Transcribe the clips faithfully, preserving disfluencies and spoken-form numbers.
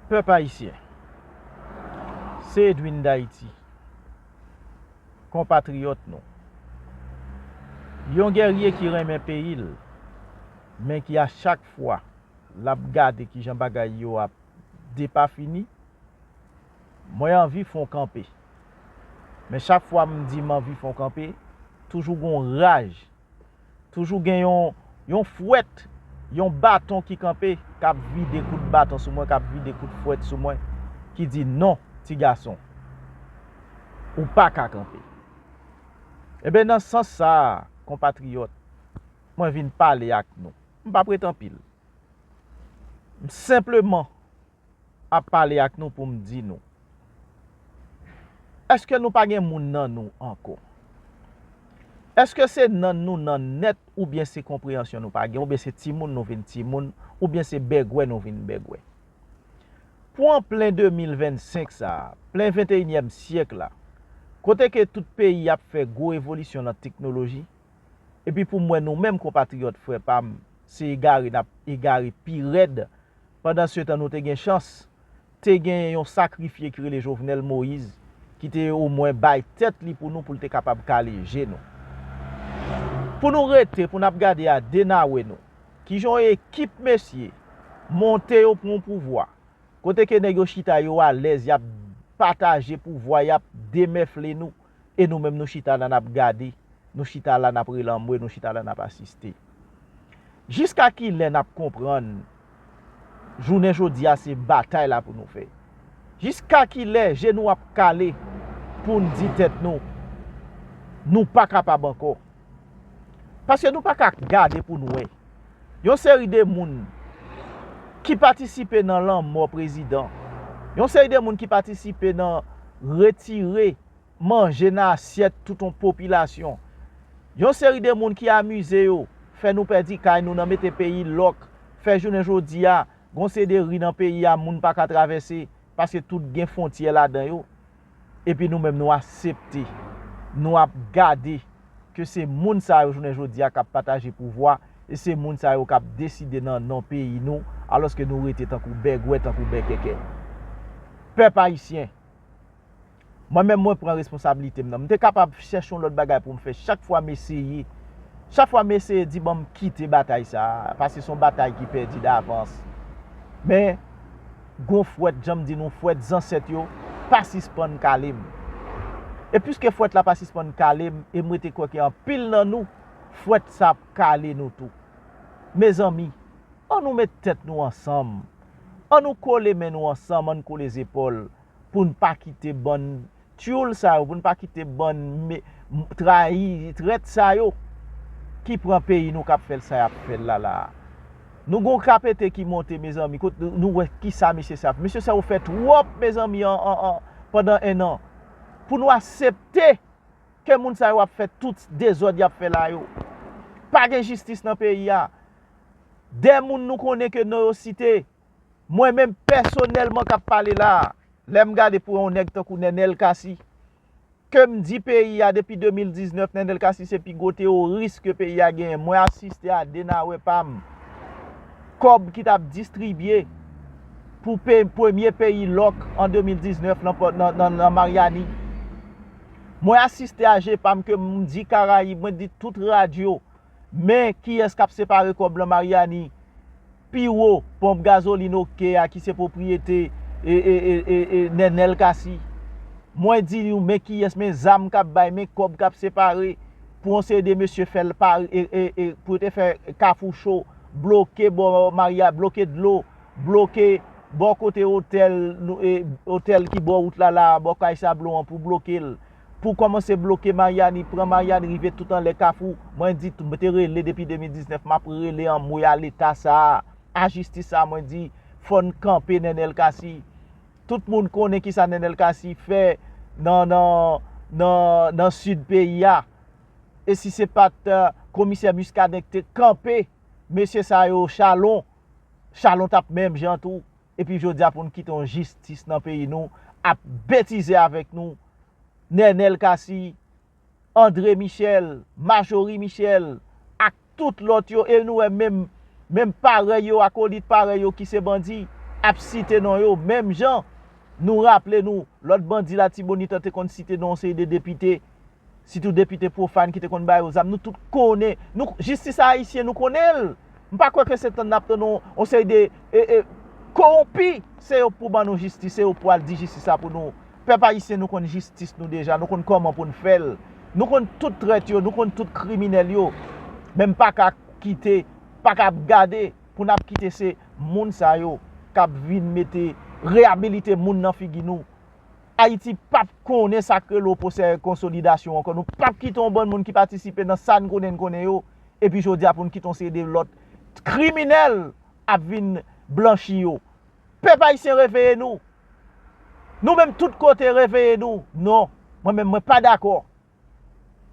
Pèp ayisyen, se Edwin Dayiti, konpatriyòt nou. Yon gèrye ki renmen peyi l, men ki a chak fwa l ap gade kijan bagay yo ap depafini, mwen anvi fè yon kanpe. Men chak fwa m di m anvi fè yon kanpe, toujou gen yon raj, toujou gen yon, yon fwèt, yon baton ki kanpe, k ap vide kout baton sou mwen, k ap vide kout fwèt sou mwen, ki di, "Non, ti gason, ou pa ka kanpe." Eben, nan sans sa a, konpatriyòt, mwen vin pale ak nou. M p ap ret anpil. M senpleman ap pale ak nou pou m di nou, èske nou pa gen moun nan nou ankò? Èske se nann nou nann nèt, oubyen se konpreyansyon nou pa gen, oubyen se timoun nou vin timoun, oubyen se bègwè nou vin bègwè? Pou an plen de mil vennsenk sa a, plen venteyinyèm syèk la, kote ke tout peyi ap fè gwo evolisyon nan teknoloji, epi pou m wè nou menm konpatriyòt frè pa m, se egare n ap egare pi rèd. Pandansetan nou te gen chans, te gen yon sakrifye ki rele Jovenel Moïse, ki te omwen bay tèt li pou nou, pou l te kapab kale je nou. Pou nou rete, pou n ap gade a de nawè nou, kijan yon ekip mesye monte yo pran yon pouvwa, kote ke nèg yo chita yo alèz, y ap pataje pouvwa, y ap demèfle nou, e nou menm nou chita la n ap gade, nou chita la n ap rele anmwe, nou chita la n ap asiste. Jiska kilè n ap konprann jounen jodi a se batay la pou nou fè? Jiska kilè je nou ap kale pou n di tèt nou, nou pa kapab ankò? Paske nou pa ka gade pou n wè. Yon seri de moun ki patisipe nan lanmò prezidan, yon seri de moun ki patisipe nan retire manje nan asyèt tout yon popilasyon, yon seri de moun ki amize yo, fè nou pèdi kay nou nan mete peyi lòk, fè jounen jodi a, gon seri de ri nan peyi a, moun pa ka travèse, paske tout gen fwontyè ladan yo. Epi nou menm nou asepte, nou ap gade ke se moun sa yo jounen jodi a k ap pataje pouvwa, e se moun sa yo k ap deside nan non peyi nou, alòske nou rete tankou bègwè, tankou bèkèkè. Pèp ayisyen, mwen menm mwen pran responsablite m nan. M te kapab chèche yon lòt bagay pou m fè. Chak fwa m eseye, chak fwa m eseye di ban m kite batay sa a, paske se yon batay ki pèdi davans. Men, gon fwèt, jan m di nou, fwèt zansèt yo pa sispann kale m. E piske fwèt la pa sispann kale m, e m rete kwè ke anpil nan nou, fwèt sa ap kale nou tou. Mezanmi, an nou met tèt nou ansanm. An nou kole men nou ansanm, an n kole zepòl, pou n pa kite bann tyoul sa yo, pou n pa kite bann me-, m-, trayi, trèt sa yo ki pran peyi nou, k ap fè l sa y ap fè l la la a. Nou gon kapete ki monte, mezanmi, kot nou, nou wè kisa mesye sa, mesye sa yo fè twòp, mezanmi, an, an, an, pandan en an. Pou nou asepte ke moun sa yo ap fè tout dezòd y ap fè la yo. Pa gen jistis nan peyi a. De moun nou konnen ke non yo site, mwen menm pèsonèlman k ap pale la a, lè m gade pou yon nèg tankou Nènèl Cassy, ke m di peyi a depi de mil diznèf, Nènèl Cassy se pi gwo teworis ke peyi a genyen. Mwen asiste a de nawè pa m, kòb ki t ap distribye pou pe-, premye peyi lòk an de mil diznèf nan pò-, nan, nan, nan Maryani. Mwen asiste a je pa m ke m di Karayib, mwen di tout radyo, men kiyès k ap separe kòb lan Maryani pi wo ponp gazolin Oke a ki se pwopriyete e, e, e, e, e Nènèl Cassy. Mwen di nou, men kiyès, men zam k ap bay, men kòb k ap separe pou yon seri de mesye fè l pa, e, e, e, pou yo te fè Kafou Cho, bloke bò Marya, bloke dlo, bloke bò kote otèl nou, e, otèl ki bò wout la la, bò kay Sablon an pou bloke l. Pou kòmanse bloke Maryani, pran Maryani, rive tout anlè Kafou. Mwen di, mwen te rele depi de mil diznèf, m ap rele anmwe a Leta sa a, a jistis sa a, mwen di, fò n kanpe Nènèl Cassy. Tout moun konnen kisa Nènèl Cassy fè nan, nan, nan, nan sid peyi a. E si se pa t, eh, komisè Muscadin ki te kanpe mesye sa yo, Chalon, Chalon t ap menm jan tou. Epi jodi a pou n kite yon jistis nan peyi nou ap betize avèk nou. Nènèl Cassy, André Michel, Majorie Michel, ak tout lòt yo, e nou wè menm, menm parèy yo, akolit parèy yo ki se bandi, ap site non yo, menm jan nou raple nou, lòt bandi Latibonit an te konn site non yon seri de depite, sitou depite pwofàn ki te konn ba yo zam. Nou tout konnen, nou, jistis ayisyen, nou konnen l. M pa kwè ke se tann n ap tann yon, yon seri de e, e, kowonpi, se yo pou ban nou jistis, se yo pou al di jistis la pou nou. Pèp ayisyen, nou konn jistis nou deja, nou konn kòman pou n fè l. Nou konn tout trèt yo, nou konn tout kriminèl yo. Men m pa ka kite, pa ka ap gade pou n ap kite se moun sa yo k ap vin mete, reyabilite moun nan figi nou. Ayiti p ap konnen sa k rele yon pwosè konsolidasyon ankò. Nou p ap kite yon bann moun ki patisipe nan sa n konnen n konnen yo, epi jodi a pou n kite yon seri de lòt kriminèl ap vin blanchi yo. Pèp ayisyen, reveye nou. Nou menm tout kote, reveye nou. Non, mwen menm mwen pa dakò.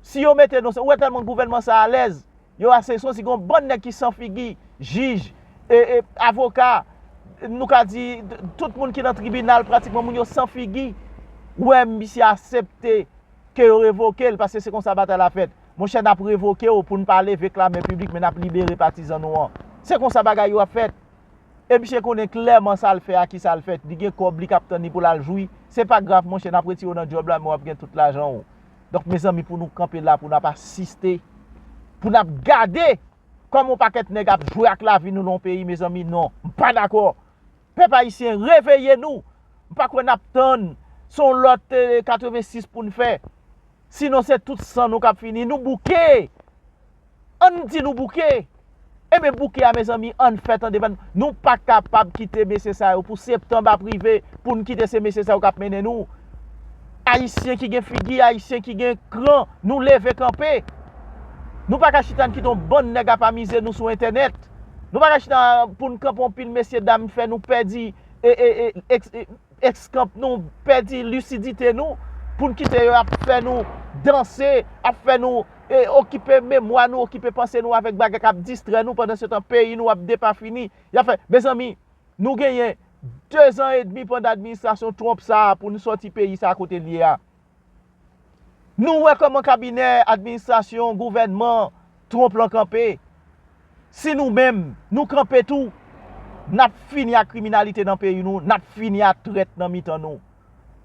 Si yo mete nou, ou wè tèlman gouvènman sa alèz, yo ase, se yon bann nèg ki san figi, jij, e, e, avoka, nou ka di, tout moun ki nan tribinal, pratikman moun yo san figi. Ou wè misye aksepte ke yo revoke l, paske se konsa batay la fèt. Monchè, n ap revoke w pou n pa leve klamè piblik, men n ap libere patizan nou an. Se konsa bagay yo ap fèt. E misye konnen klèman sa l fè a, ki sa l fèt. Li gen kòb li k ap tann li pou l al jwi. Se pa grav, monchè, n ap retire w nan djòb la, men w ap gen tout lajan w. Donk, mezanmi, pou nou kanpe la, pou n ap asiste, pou n ap gade kòman yon pakèt nèg ap jwe ak lavi nou nan yon peyi, mezanmi, non. M pa dakò. Pèp ayisyen, reveye nou. M pa kwè n ap tann se yon lòt, eh, katrevensis pou n fè. Sinon, se tout san nou k ap fini. Nou bouke. Ann di nou bouke. Enben, bouke a, mezanmi, ann fè tande pa n. Nou pa kapab kite mesye sa yo pou septanm ap rive, pou n kite se mesye sa yo k ap mennen nou. Ayisyen ki gen figi, Ayisyen ki gen kran, nou leve kanpe. Nou pa ka chita n kite yon bann nèg ap amize nou sou entènèt. Nou pa ka chita pou n kanpe yon pil mesye dam fè nou pèdi, e, e, e, eks-, e, eskanp nou, pèdi lisidite nou, pou n kite yo ap fè nou danse, ap fè nou, e, okipe memwa nou, okipe panse nou avèk bagay k ap distrè nou, pandan se tan peyi nou ap depafini. Y ap fè, mezanmi, nou genyen dezan edmi pandan administrasyon Trump sa a pou n sòti peyi sa a kote l ye a. Nou wè kòman kabinè administrasyon gouvènman Trump lan kanpe. Si nou menm, nou kanpe tou, n ap fini ak kriminalite nan peyi nou, n ap fini ak trèt nan mitan nou.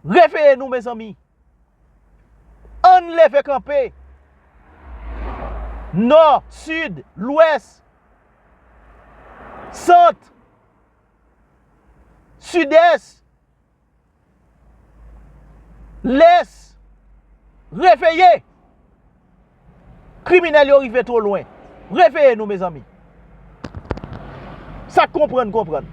Reveye nou, mezanmi. Ann leve kanpe. Nò, sid, lwès, sant, sidès, lès, reveye! Kriminèl yo rive twò lwen. Reveye nou, mezanmi. Sa k konprann, konprann.